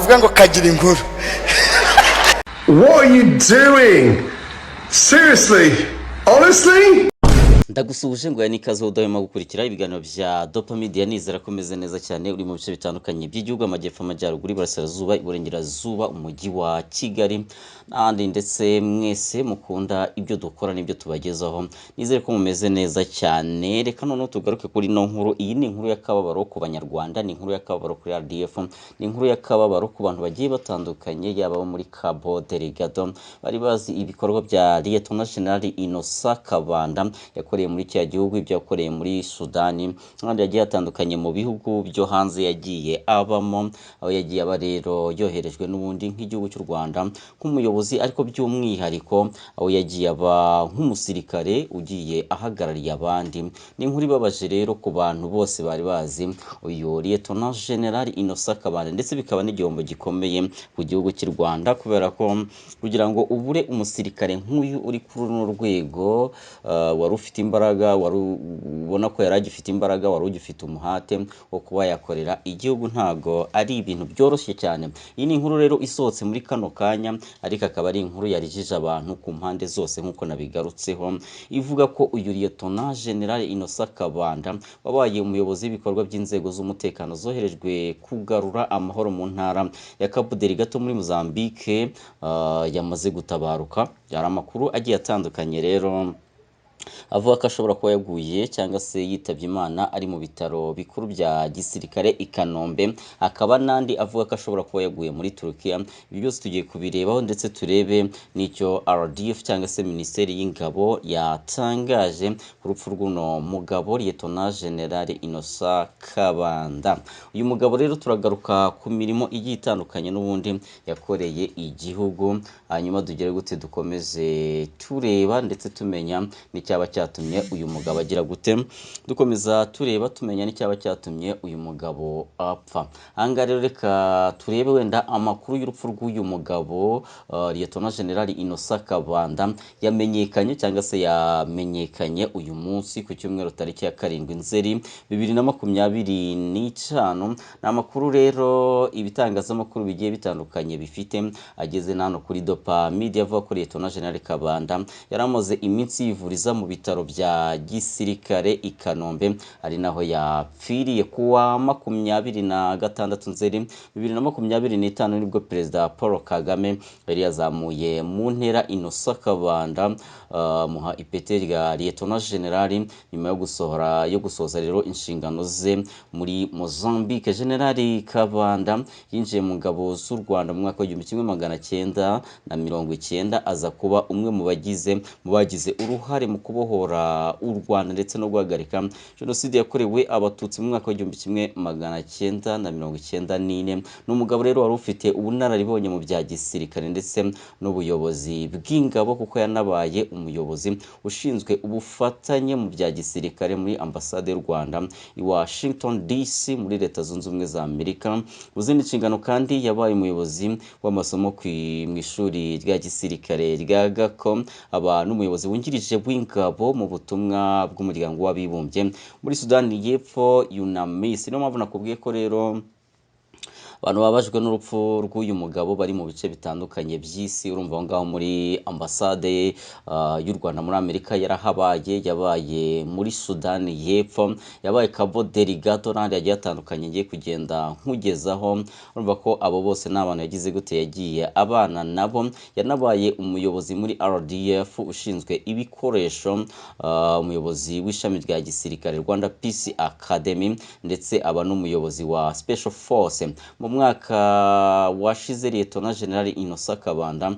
Muvuga ngo kagira inkuru. What are you doing? Seriously? Honestly? Ndagusuhuje ngo n'ikaze udahwema gukurikira ibiganiro bya Dopa Media. Nizera ko umeze neza cyane, uri mu bice bitandukanye by'igihugu: amajyepfo, amajyaruguru, iburasirazuba, iburengerazuba, umujyi wa Kigali n'ahandi. Ndetse mwese mukunda ibyo dukora n'ibyo tubagezaho, nizere ko mumeze neza cyane. Reka noneho tugaruke kuri ino nkuru. Iyi ni inkuru y'akababaro ku Banyarwanda, ni inkuru y'akababaro kuri RDF, ni inkuru y'akababaro ku bantu bagiye batandukanye, yaba abo muri Cabo Delgado bari bazi ibikorwa bya Lieutenant General Innocent Kabanda yakoreye muri kiriya gihugu, ibyo yakoreye muri Sudani n'ahandi yagiye hatandukanye mu bihugu byo hanze yagiye abamo, aho yagiye aba rero yoherejwe n'ubundi nk'igihugu cy'u Rwanda nk'umuyobozi, ariko by'umwihariko aho yagiye aba nk'umusirikare ugiye ahagarariye abandi. Ni inkuru ibabaje rero ku bantu bose bari bazi uyu Lieutenant General Innocent Kabanda, ndetse bikaba n'igihombo gikomeye ku gihugu cy'u Rwanda, kubera ko kugira ngo ubure umusirikare nk'uyu uri kuri runo rwego, wari ufite imbaraga, wari ubona ko yari agifite imbaraga, wari ugifite umuhate wo kuba yakorera igihugu, ntago ari ibintu byoroshye cyane. Iyi ni inkuru rero isohotse muri kano kanya, ariko akaba ari inkuru yarijije abantu ku mpande zose nk'uko nabigarutseho, ivuga ko uyu Lieutenant General Innocent Kabanda wabaye umuyobozi w'ibikorwa by'inzego z'umutekano zoherejwe kugarura amahoro mu ntara ya Cabo Delgado muri Mozambique, yamaze gutabaruka. Hari amakuru agiye atandukanye rero avuga ko ashobora kuba yaguye cyangwa se yitabye Imana ari mu bitaro bikuru bya gisirikare i Kanombe, hakaba n'andi avuga ko ashobora kuba yaguye muri Turukiya. Ibi byose tugiye kubirebaho, ndetse turebe n'icyo RDF cyangwa se Minisiteri y'Ingabo yatangaje ku rupfu rw'uno mugabo, Lieutenant General Innocent Kabanda. Uyu mugabo rero turagaruka ku mirimo igiye itandukanye n'ubundi yakoreye igihugu, hanyuma tugere gute, dukomeze tureba ndetse tumenya n'icyaba cyatumye uyu mugabo agira gute, dukomeza tureba tumenya n'icyaba cyatumye uyu mugabo apfa. Ahangaha rero reka turebe wenda amakuru y'urupfu rw'uyu mugabo, Lieutenant General Innocent Kabanda, yamenyekanye cyangwa se yamenyekanye uyu munsi ku cyumweru, tariki ya 7 Nzeri 2025. Ni amakuru rero ibitangazamakuru bigiye bitandukanye bifite, ageze na hano kuri Dopa Media, avuga ko Lieutenant General Kabanda yari amaze iminsi yivuriza mu bitaro bya gisirikare i Kanombe, ari naho yapfiriye. Kuwa 26 Nzeri 2025 nibwo Perezida Paul Kagame yari yazamuye mu ntera Innocent Kabanda, muha ipeti rya Lieutenant General nyuma yo gusohora, yo gusoza rero inshingano ze muri Mozambique. General Kabanda yinjiye mu ngabo z'u Rwanda mu mwaka wa 1990, aza kuba umwe mu bagize uruhare mu kubohora u Rwanda ndetse no guhagarika jenoside yakorewe Abatutsi mu mwaka wa 1994. Ni umugabo rero wari ufite ubunararibonye mu bya gisirikare ndetse n'ubuyobozi bw'ingabo, kuko yanabaye umuyobozi ushinzwe ubufatanye mu bya gisirikare muri Ambasade y'u Rwanda i Washington DC muri Leta Zunze Ubumwe za Amerika. Mu zindi nshingano kandi yabaye umuyobozi w'amasomo mu ishuri rya gisirikare rya Gako, aba n'umuyobozi wungirije w'ingabo mu butumwa bw'Umuryango w'Abibumbye muri Sudani y'Epfo, UNAMIS. Niyo mpamvu nakubwiye ko rero abantu babajwe n'urupfu rw'uyu mugabo bari mu bice bitandukanye by'isi. Urumva aho ngaho muri ambasade y'u Rwanda muri Amerika yarahabaye, yabaye muri Sudani y'Epfo, yabaye Cabo Delgado n'ahandi hagiye hatandukanye ngiye kugenda nkugezaho. Urumva ko abo bose ni abantu yagize gute, yagiye abana nabo. Yanabaye umuyobozi muri RDF ushinzwe ibikoresho, umuyobozi w'ishami rya gisirikare Rwanda Peace Academy, ndetse aba n'umuyobozi wa Special Force. Mu mwaka washize Lieutenant General Innocent Kabanda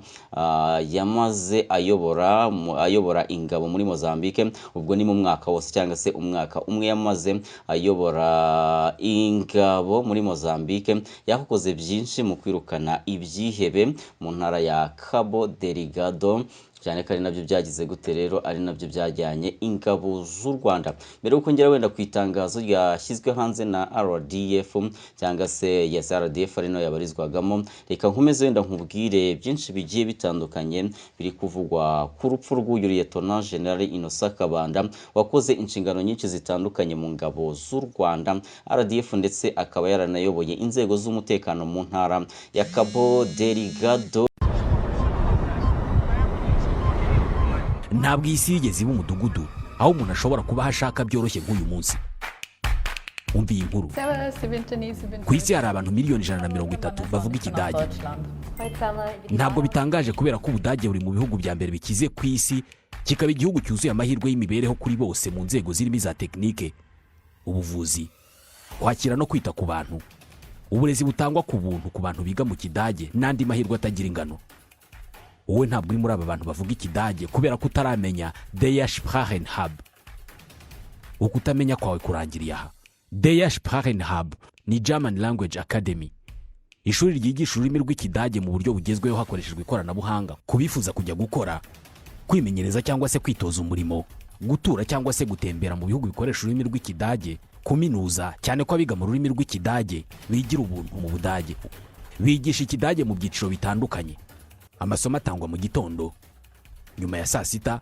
yamaze ayobora ingabo muri Mozambique. Ubwo ni mu mwaka wose cyangwa se umwaka umwe yamaze ayobora ingabo muri Mozambique, yakoze byinshi mu kwirukana ibyihebe mu ntara ya Cabo Delgado. Cyane ko ari nabyo byagize gute rero, ari nabyo byajyanye ingabo z'u Rwanda. Mbere y'uko ngera wenda ku itangazo ryashyizwe hanze na RDF cyangwa se yes RDF ari nayo yabarizwagamo, reka nkomeze wenda nkubwire byinshi bigiye bitandukanye biri kuvugwa ku rupfu rw'uyu Lieutenant General Innocent Kabanda, wakoze inshingano nyinshi zitandukanye mu ngabo z'u Rwanda RDF, ndetse akaba yaranayoboye inzego z'umutekano mu ntara ya Cabo Delgado. Ntabwo iyi si yigeze iba umudugudu aho umuntu ashobora kuba aho ashaka byoroshye nk'uyu munsi. Umva iyi nkuru. Ku isi hari abantu miliyoni 130 bavuga Ikidage. Ntabwo bitangaje, kubera ko Ubudage buri mu bihugu bya mbere bikize ku isi, kikaba igihugu cyuzuye amahirwe y'imibereho kuri bose mu nzego zirimo iza tekinike, ubuvuzi, kwakira no kwita ku bantu, uburezi butangwa ku buntu ku bantu biga mu Kidage n'andi mahirwe atagira ingano. Wowe ntabwo uri muri aba bantu bavuga Ikidage kubera ko utaramenya Der Sprachen Hub. Ukutamenya kwawe kurangiriye aha. Der Sprachen Hub ni German Language Academy, ishuri ryigisha ururimi rw'Ikidage mu buryo bugezweho hakoreshejwe ikoranabuhanga, ku bifuza kujya gukora, kwimenyereza cyangwa se kwitoza umurimo, gutura cyangwa se gutembera mu bihugu bikoresha ururimi rw'Ikidage, kuminuza, cyane ko abiga mu rurimi rw'Ikidage bigira ubuntu mu Budage. Bigisha Ikidage mu byiciro bitandukanye. Amasomo atangwa mu gitondo, nyuma ya saa sita,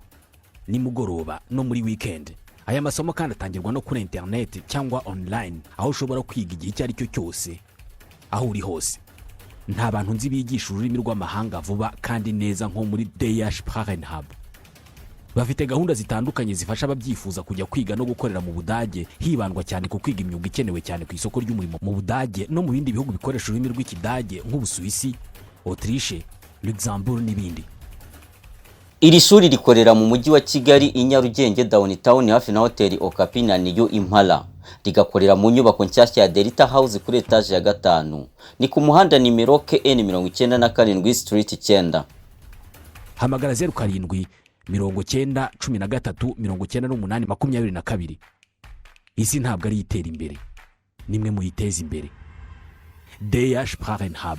nimugoroba no muri wikendi. Aya masomo kandi atangirwa no kuri interineti cyangwa online, aho ushobora kwiga igihe icyo ari cyo cyose, aho uri hose. Nta bantu nzi bigisha ururimi rw'amahanga vuba kandi neza nko muri Der Sprachen Hub. Bafite gahunda zitandukanye zifasha ababyifuza kujya kwiga no gukorera mu Budage, hibandwa cyane ku kwiga imyuga ikenewe cyane ku isoko ry'umurimo mu Budage no mu bindi bihugu bikoresha ururimi rw'Ikidage nk'Ubusuwisi, Autriche, Luxembourg n'ibindi. Iri shuri rikorera mu mujyi wa Kigali, i Nyarugenge Downtown, hafi na Hoteli Okapi na New Impala, rigakorera mu nyubako nshyashya ya Delta House kuri etaje ya gatanu. Ni ku muhanda nimero KN 97, Street 9. Hamagara 0790139822. Isi ntabwo ari itera imbere, nimwe muyiteza imbere. Der Sprachen Hub.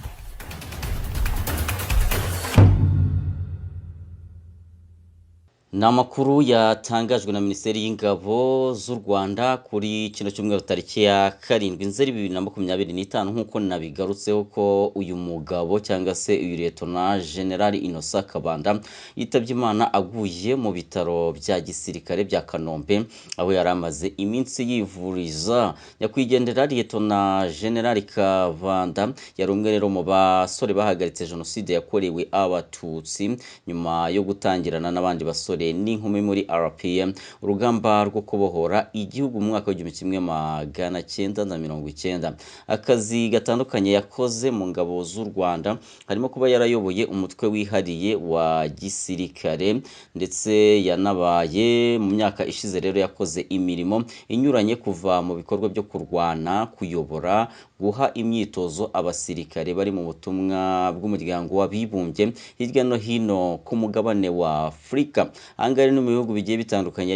Ni amakuru yatangajwe na Minisiteri y'Ingabo z'u Rwanda kuri kino cyumweru, tariki ya 7 Nzeri 2025, nk'uko nabigarutseho ko uyu mugabo cyangwa se uyu Lieutenant General Innocent Kabanda yitabye Imana aguye mu bitaro bya gisirikare bya Kanombe, aho yari amaze iminsi yivuriza. Nyakwigendera Lieutenant General Kabanda yari umwe rero mu basore bahagaritse jenoside yakorewe Abatutsi, nyuma yo gutangirana n'abandi basore n'inkumi muri RPM urugamba rwo kubohora igihugu mu mwaka w'1990. Akazi gatandukanye yakoze mu ngabo z'u Rwanda harimo kuba yarayoboye umutwe wihariye wa gisirikare, ndetse yanabaye mu myaka ishize rero yakoze imirimo inyuranye, kuva mu bikorwa byo kurwana, kuyobora, guha imyitozo abasirikare bari mu butumwa bw'Umuryango w'Abibumbye hirya no hino ku mugabane wa Afurika. Ahangaha no mu bihugu bigiye bitandukanye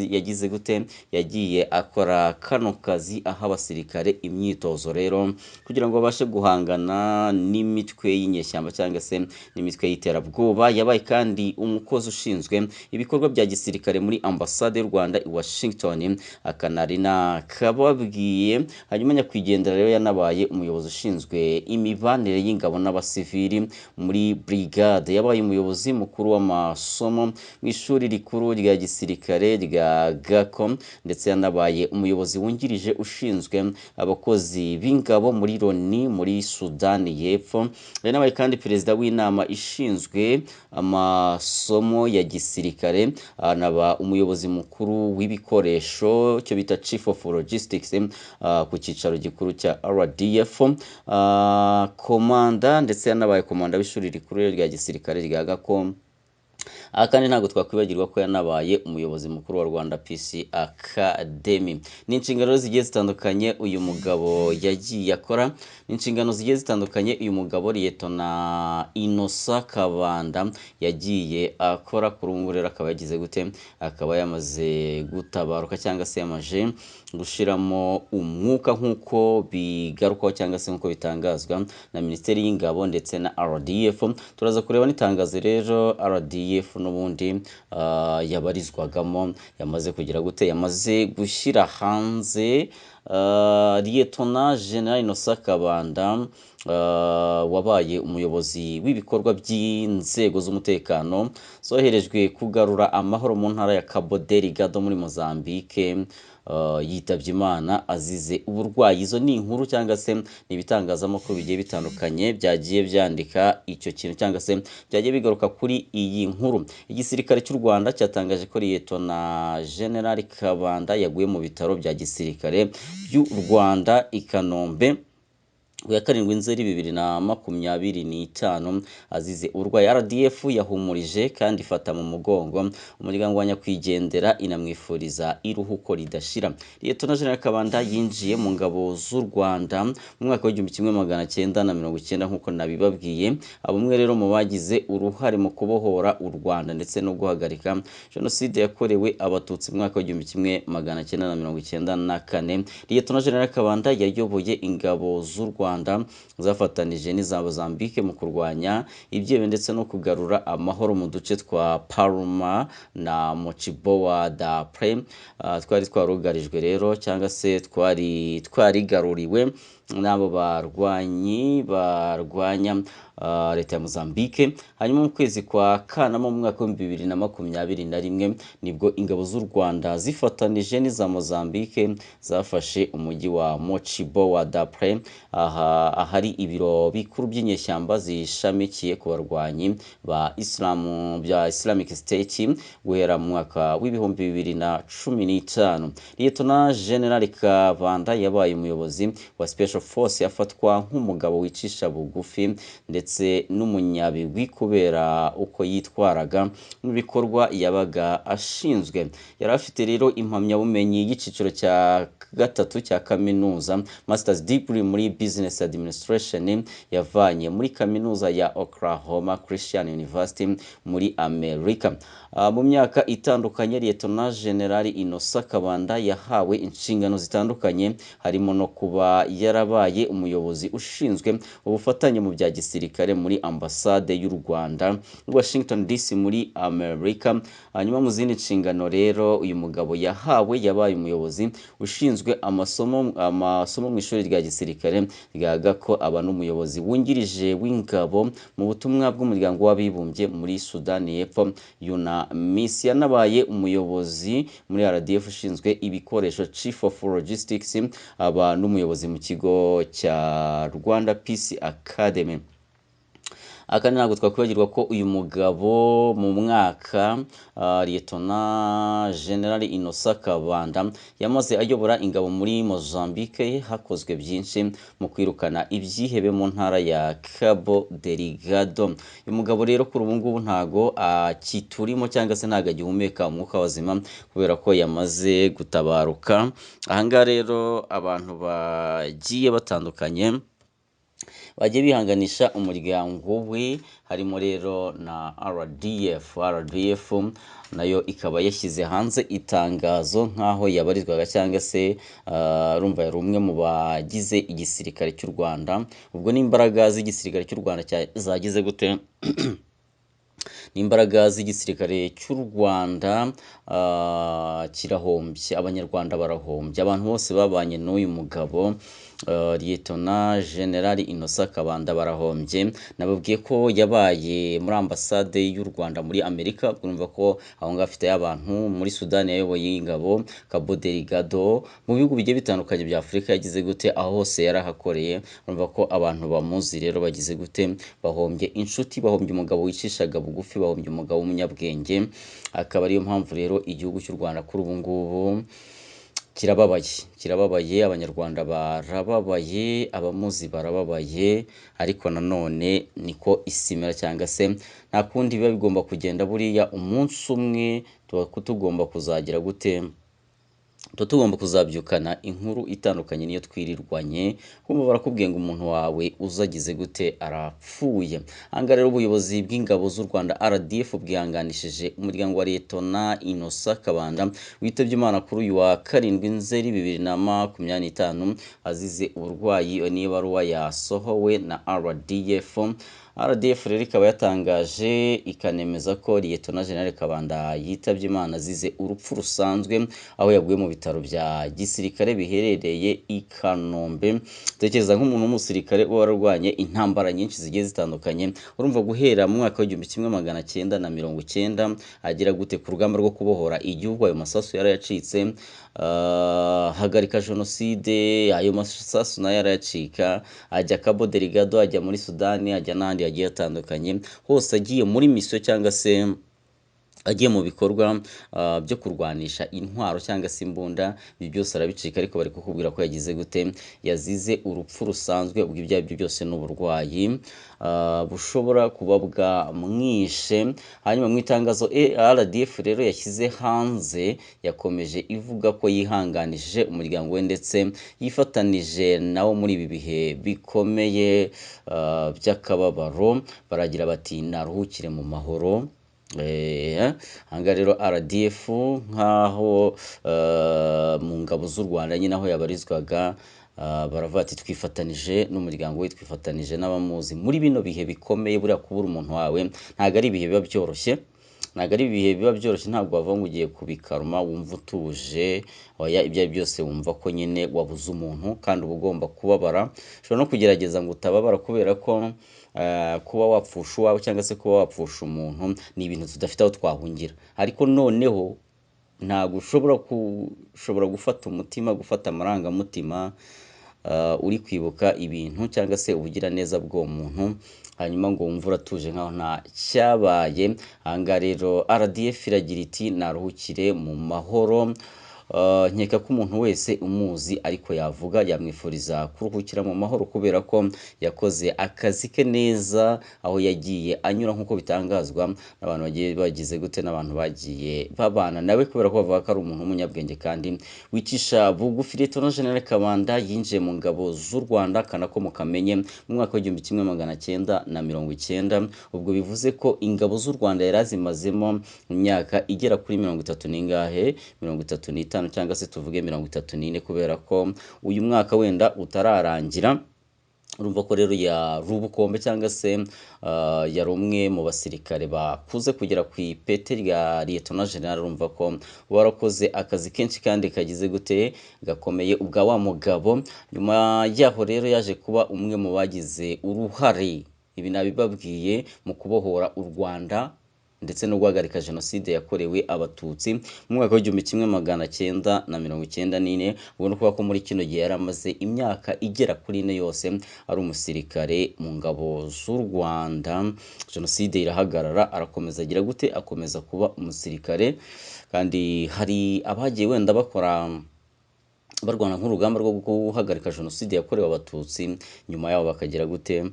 yagize gute, yagiye akora kano kazi, aha abasirikare imyitozo rero kugira ngo babashe guhangana n'imitwe y'inyeshyamba cyangwa se n'imitwe y'iterabwoba. Yabaye kandi umukozi ushinzwe ibikorwa bya gisirikare muri Ambasade y'u Rwanda i Washington, akanari nakababwiye. Hanyuma nyakwigendera rero yanabaye umuyobozi ushinzwe imibanire y'ingabo n'abasivili muri brigade. Yabaye umuyobozi mukuru w'amasomo mu ishuri rikuru rya gisirikare rya Gako, ndetse yanabaye umuyobozi wungirije ushinzwe abakozi b'ingabo muri Loni muri Sudani y'Epfo. Yanabaye kandi perezida w'inama ishinzwe amasomo ya gisirikare, anaba umuyobozi mukuru w'ibikoresho, cyo bita Chief of Logistics, ku cyicaro gikuru cya RDF, komanda, ndetse yanabaye komanda w'ishuri rikuru rya gisirikare rya Gako. Aha kandi ntabwo twakwibagirwa ko yanabaye umuyobozi mukuru wa Rwanda Peace Academy. Ni inshingano zigiye zitandukanye uyu mugabo yagiye akora, ni inshingano zigiye zitandukanye uyu mugabo Lieutenant Innocent Kabanda yagiye akora. Kuri ubu ngubu rero akaba yagize gute, akaba yamaze gutabaruka cyangwa se yamaze gushiramo umwuka, nk'uko bigarukwaho cyangwa se nk'uko bitangazwa na Minisiteri y'Ingabo ndetse na RDF. Turaza kureba n'itangazo rero RDF RDF n'ubundi yabarizwagamo yamaze kugira gute? Yamaze gushyira hanze Lieutenant General Innocent Kabanda, wabaye umuyobozi w'ibikorwa by'inzego z'umutekano zoherejwe kugarura amahoro mu ntara ya Cabo Delgado muri Mozambique, yitabye Imana azize uburwayi. Izo ni inkuru cyangwa se ni ibitangazamakuru bigiye bitandukanye byagiye byandika icyo kintu cyangwa se byagiye bigaruka kuri iyi nkuru. Igisirikare cy'u Rwanda cyatangaje ko Lieutenant General Kabanda yaguye mu bitaro bya gisirikare by'u Rwanda i Kanombe ku ya 7 Nzeri 2025 azize uburwayi. RDF yahumurije kandi ifata mu mugongo umuryango wa nyakwigendera, inamwifuriza iruhuko ridashira. Lieutenant General Kabanda yinjiye mu ngabo z'u Rwanda mu mwaka wa 1990 nk'uko nabibabwiye. Bamwe rero mu bagize uruhare mu kubohora u Rwanda ndetse no guhagarika Jenoside yakorewe Abatutsi mu mwaka wa 1994. Lieutenant General Kabanda yayoboye ingabo z'u Rwanda zafatanije n'iza Mozambique mu kurwanya ibyihebe ndetse no kugarura amahoro mu duce twa Palma na Mocimboa da Praia, twari twarugarijwe rero cyangwa se twari twarigaruriwe n'abo barwanyi barwanya leta ya Mozambique. Hanyuma mu kwezi kwa Kanama mu mwaka wa 2021 nibwo ingabo z'u Rwanda zifatanije n'iza Mozambique zafashe umujyi wa Mocimboa da Praia, aha ahari ibiro bikuru by'inyeshyamba zishamikiye ku barwanyi ba Islam bya Islamic State guhera mu mwaka wa 2015. Lieutenant General Kabanda yabaye umuyobozi wa Special Force, yafatwa nk'umugabo wicisha bugufi ndetse n'umunyabigwi kubera uko yitwaraga mu bikorwa yabaga ashinzwe. Yari afite rero impamyabumenyi y'icyiciro cya gatatu cya kaminuza, Masters Degree muri Business Administration, yavanye muri kaminuza ya Oklahoma Christian University muri Amerika. Mu myaka itandukanye Lieutenant General Innocent Kabanda yahawe inshingano zitandukanye, harimo no kuba yarabaye umuyobozi ushinzwe ubufatanye mu bya gisirikare muri ambasade y'u Rwanda i Washington DC muri Amerika. Hanyuma mu zindi nshingano rero uyu mugabo yahawe, yabaye umuyobozi ushinzwe amasomo mu ishuri rya gisirikare rya Gako, aba n'umuyobozi wungirije w'ingabo mu butumwa bw'umuryango w'abibumbye muri Sudani y'Epfo, UNAMIS. Yanabaye umuyobozi muri RDF ushinzwe ibikoresho, Chief of Logistics, aba n'umuyobozi mu kigo cya Rwanda Peace Academy. Akandi ntabwo twakwibagirwa ko uyu mugabo mu mwaka Lieutenant General Innocent Kabanda yamaze ayobora ingabo muri Mozambique, hakozwe byinshi mu kwirukana ibyihebe mu ntara ya Cabo Delgado. Uyu mugabo rero kuri ubu ngubu ntago akiturimo cyangwa se ntago agihumeka umwuka wazima kubera ko yamaze gutabaruka. Ahangaha rero abantu bagiye batandukanye bagiye bihanganisha umuryango we, harimo rero na RDF. RDF nayo ikaba yashyize hanze itangazo nk'aho yabarizwaga cyangwa se urumva yari umwe mu bagize igisirikare cy'u Rwanda. Ubwo n'imbaraga z'igisirikare cy'u Rwanda zagize gute? N'imbaraga z'igisirikare cy'u Rwanda kirahombye, Abanyarwanda barahombye, abantu bose babanye n'uyu mugabo Lieutenant General Innocent Kabanda barahombye. Nababwiye ko yabaye muri ambasade y'u Rwanda muri Amerika, urumva ko aho ngaho afite abantu. Muri Sudani yayoboye ingabo, Cabo Delgado, mu bihugu bigiye bitandukanye bya Afurika yagize gute? Aho hose yarahakoreye. Urumva ko abantu bamuzi rero bagize gute? Bahombye inshuti, bahombye umugabo wicishaga bugufi, bahombye umugabo w'umunyabwenge. Akaba ariyo mpamvu rero igihugu cy'u Rwanda kuri ubu ngubu kirababaye, kirababaye, Abanyarwanda barababaye, abamuzi barababaye, ariko nanone niko isi imera cyangwa se nta kundi biba bigomba kugenda. Buriya umunsi umwe tuba tugomba kuzagira gute? Tuba tugomba kuzabyukana inkuru itandukanye niyo twirirwanye. Kumva barakubwiye ngo umuntu wawe uzagize gute? Arapfuye. Ahangaha rero ubuyobozi bw'ingabo z'u Rwanda RDF bwihanganishije umuryango wa Lieutenant Innocent Kabanda witabye Imana kuri uyu wa 7 Nzeri 2025 azize uburwayi. N'ibaruwa yasohowe na RDF. RDF rero ikaba yatangaje ikanemeza ko Liyetona Jenerali Kabanda yitabye Imana azize urupfu rusanzwe, aho yaguye mu bitaro bya gisirikare biherereye i Kanombe. Tekereza nk'umuntu w'umusirikare uba wararwanye intambara nyinshi zigiye zitandukanye, urumva guhera mu mwaka w'1990 agera gute ku rugamba rwo kubohora igihugu, ayo masasu yarayacitse, hagarika jenoside, ayo masasu nayo yarayacika, ajya Cabo Delgado, ajya muri Sudani, ajya n'ahandi hagiye hatandukanye, hose agiye muri misiyo cyangwa se agiye mu bikorwa byo kurwanisha intwaro cyangwa se imbunda, ibi byose arabicika, ariko bari kukubwira ko yagize gute, yazize urupfu rusanzwe, ubwo ibyo aribyo byose ni uburwayi bushobora kuba bwamwishe. Hanyuma mu itangazo RDF rero yashyize hanze, yakomeje ivuga ko yihanganishije umuryango we ndetse yifatanije nawo muri ibi bihe bikomeye by'akababaro. Baragira bati naruhukire mu mahoro. Ahangaha rero RDF nk'aho mu ngabo z'u Rwanda nyine aho yabarizwaga, baravuga ati twifatanije n'umuryango we, twifatanije n'abamuzi muri bino bihe bikomeye. Buriya kubura umuntu wawe ntabwo ari ibihe biba byoroshye, ntabwo ari ibihe biba byoroshye, ntabwo wava ngo ugiye kubikaruma wumva utuje, oya, ibyo ari byose wumva ko nyine wabuze umuntu kandi uba ugomba kubabara. Ushobora no kugerageza ngo utababara kubera ko kuba wapfusha uwawe cyangwa se kuba wapfusha umuntu ni ibintu tudafite aho twahungira, ariko noneho ntabwo ushobora gufata umutima, gufata amarangamutima, uri kwibuka ibintu cyangwa se ubugiraneza bw'uwo muntu, hanyuma ngo wumve uratuje nkaho nta cyabaye. Ahangaha rero RDF iragira iti naruhukire mu mahoro. Nkeka ko umuntu wese umuzi ariko yavuga yamwifuriza kuruhukira mu mahoro kubera ko yakoze akazi ke neza aho yagiye anyura, nk'uko bitangazwa n'abantu bagiye bagize gute, n'abantu bagiye babana nawe, kubera ko bavuga ko ari umuntu w'umunyabwenge kandi wicisha bugufi. Liyetona Jenerali Kabanda yinjiye mu ngabo z'u Rwanda kanako mukamenye mu mwaka w'1990, ubwo bivuze ko ingabo z'u Rwanda yari azimazemo imyaka igera kuri 30 n'ingahe, 35 cyangwa se tuvuge 34, kubera ko uyu mwaka wenda utararangira. Urumva ko rero yari ubukombe cyangwa se yari umwe mu basirikare bakuze kugera ku ipeti rya Liyetona Jenerali. Urumva ko warakoze akazi kenshi kandi kagize gute, gakomeye ubwa wa mugabo. Nyuma yaho rero yaje kuba umwe mu bagize uruhare, ibi nabibabwiye, mu kubohora u Rwanda ndetse no guhagarika jenoside yakorewe Abatutsi mu mwaka w'1994. Ubwo ni ukuvuga ko muri kino gihe yari amaze imyaka igera kuri 4 yose ari umusirikare mu ngabo z'u Rwanda. Jenoside irahagarara, arakomeza agira gute, akomeza kuba umusirikare. Kandi hari abagiye wenda bakora barwana nk'urugamba rwo guhagarika jenoside yakorewe Abatutsi, nyuma yaho bakagira gute,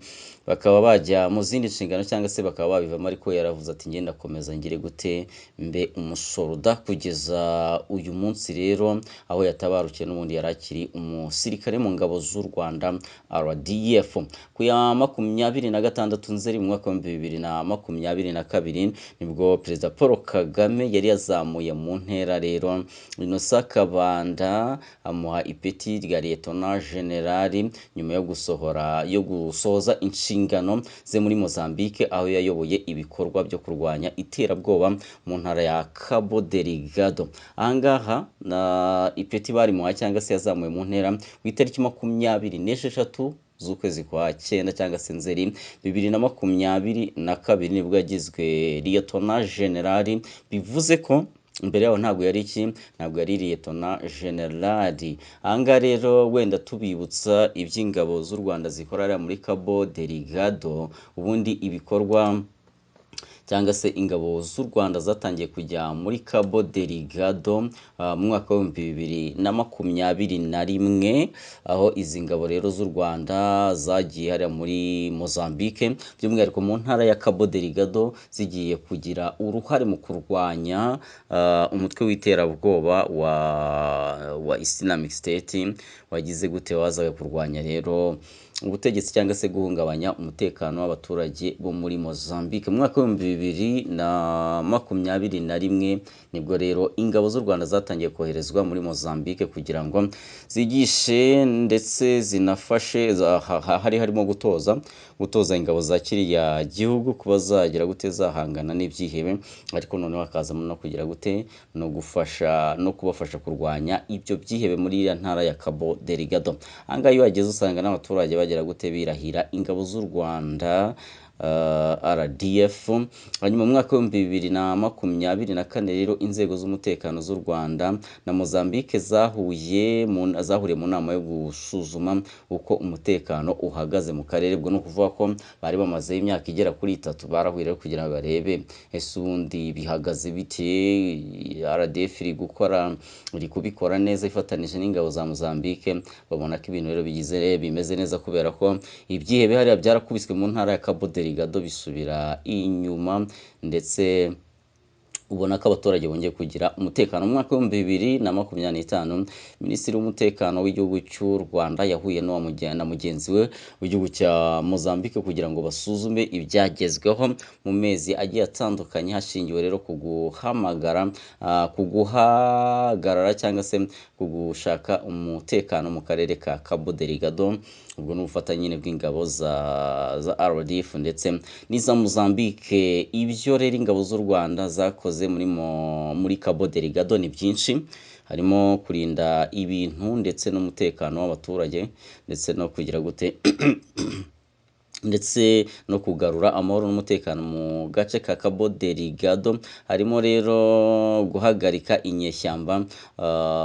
bakaba bajya mu zindi nshingano cyangwa se bakaba babivamo, ariko yaravuze ati ngenda ndakomeza ngire gute, mbe umusoruda kugeza uyu munsi. Rero aho yatabarukiye n'ubundi yari akiri umusirikare mu ngabo z'u Rwanda RDF. Ku ya 26 Nzeri mu mwaka w'2022 nibwo Perezida Paul Kagame yari yazamuye mu ntera rero Innocent Kabanda, amuha ipeti rya Liyetona Jenerali nyuma yo gusohoza inshingano ze muri Mozambique, aho yayoboye ibikorwa byo kurwanya iterabwoba mu ntara ya Cabo Delgado. Ahangaha na ipeti barimuha cyangwa se yazamuye mu ntera ku itariki 26 z'ukwezi kwa 9 cyangwa se Nzeri 2022, nibwo yagizwe Liyetona Jenerali, bivuze ko mbere yaho ntabwo yari iki, ntabwo yari Liyetona Jenerali. Ahangaha rero wenda tubibutsa iby'ingabo z'u Rwanda zikorera muri Cabo Delgado, ubundi ibikorwa cyangwa se ingabo z'u Rwanda zatangiye kujya muri Cabo Delgado mu mwaka w'2021, aho izi ngabo rero z'u Rwanda zagiye hariya muri Mozambique, by'umwihariko mu ntara ya Cabo Delgado, zigiye kugira uruhare mu kurwanya umutwe w'iterabwoba wa Islamic State wagize gute, wazaga kurwanya rero ubutegetsi cyangwa se guhungabanya umutekano w'abaturage bo muri Mozambique. Mu mwaka wa 2021 nibwo rero ingabo z'u Rwanda zatangiye koherezwa muri Mozambique kugira ngo zigishe ndetse zinafashe hari harimo gutoza ingabo za kiriya gihugu kuba zagira gute, zahangana n'ibyihebe, ariko noneho hakazamo no kugira gute, no gufasha no kubafasha kurwanya ibyo byihebe muri iriya ntara ya Cabo Delgado. Aha ngaha iyo uhageze usanga n'abaturage bagera gute, birahira ingabo z'u Rwanda, RDF. Hanyuma mu mwaka wa 2024 rero inzego z'umutekano z'u Rwanda na Mozambique zahuriye mu nama yo gusuzuma uko umutekano uhagaze mu karere. Ubwo ni ukuvuga ko bari bamaze imyaka igera kuri 3 barahuye rero kugira ngo barebe ese ubundi bihagaze bite, RDF iri kubikora neza ifatanije n'ingabo za Mozambique. Babona ko ibintu rero bimeze neza kubera ko ibyihebe hariya byarakubiswe mu ntara ya Cabo Delgado bisubira inyuma, ndetse ubona ko abaturage bongeye kugira umutekano. Mu mwaka wa 2025 Minisitiri w'Umutekano w'igihugu cy'u Rwanda yahuye na mugenzi we w'igihugu cya Mozambique kugira ngo basuzume ibyagezweho mu mezi agiye atandukanye, hashingiwe rero ku guhamagara, ku guhagarara cyangwa se ku gushaka umutekano mu karere ka Cabo Delgado. Ubwo ni ubufatanye nyine bw'ingabo za RDF ndetse n'iza Mozambique. Ibyo rero ingabo z'u Rwanda zakoze muri Cabo Delgado ni byinshi, harimo kurinda ibintu ndetse n'umutekano w'abaturage, ndetse no kugira gute, ndetse no kugarura amahoro n'umutekano mu gace ka Cabo Delgado. Harimo rero guhagarika inyeshyamba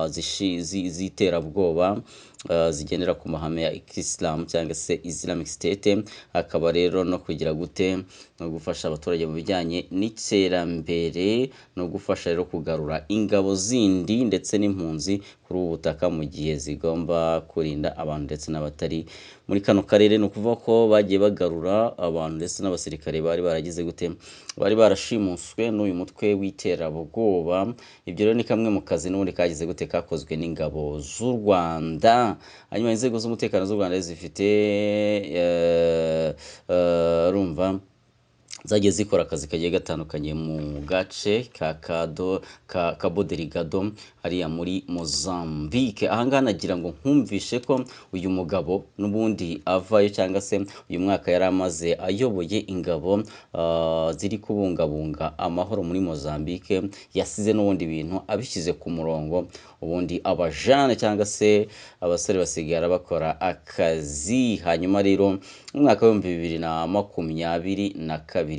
z'iterabwoba zigendera ku mahame ya Islam cyangwa se Islamic State, hakaba rero no kugira gute, no gufasha abaturage mu bijyanye n'iterambere, no gufasha rero kugarura ingabo zindi ndetse n'impunzi kuri ubu butaka mu gihe zigomba kurinda abantu ndetse n'abatari muri kano karere. Ni ukuvuga ko bagiye bagarura abantu ndetse n'abasirikare bari baragize gute, bari barashimuswe n'uyu mutwe w'iterabwoba. Ibyo rero ni kamwe mu kazi n'ubundi kagize gute, kakozwe n'ingabo z'u Rwanda. Hanyuma inzego z'umutekano z'u Rwanda zifite rumva zagiye zikora akazi kagiye gatandukanye mu gace ka Kado ka Cabo Delgado hariya muri Mozambique. Ahangaha nagira ngo nkumvishe ko uyu mugabo n'ubundi avayo cyangwa se uyu mwaka yari amaze ayoboye ingabo ziri kubungabunga amahoro muri Mozambique, yasize n'ubundi bintu abishyize ku murongo, ubundi abajane cyangwa se abasore basigara bakora akazi. Hanyuma rero mu mwaka wa 2022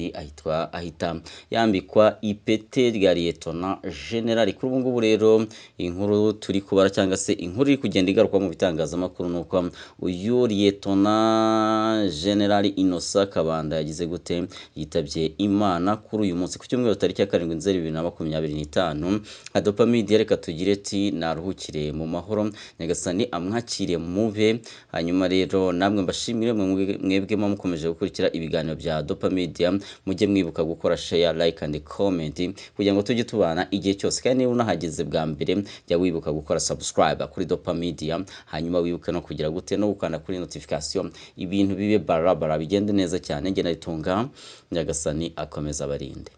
ahita yambikwa ipete rya Liyetona General. Kuri ubu ngubu rero inkuru turi kubara cyangwa se inkuru iri kugenda igaruka mu bitangazamakuru ni uko uyu Liyetona General Innocent Kabanda yagize gute, yitabye Imana kuri uyu munsi ku cyumweru tariki ya 7 Nzeri 2025. Nka Dopamide reka tugire ti naruhukire mu mahoro, Nyagasani amwakire mube. Hanyuma rero namwe mbashimire mwebwe mukomeje gukurikira ibiganiro bya Dopamide, mujye mwibuka gukora share, like and comment kugira ngo tujye tubana igihe cyose. Kandi niba unahageze bwa mbere jya wibuka gukora subscribe kuri Dopamide, hanyuma wibuke no kugira gute, no gukanda kuri notification, ibintu bibe barabara bigende neza cyane. Njye naritunga, Nyagasani akomeza abarinde.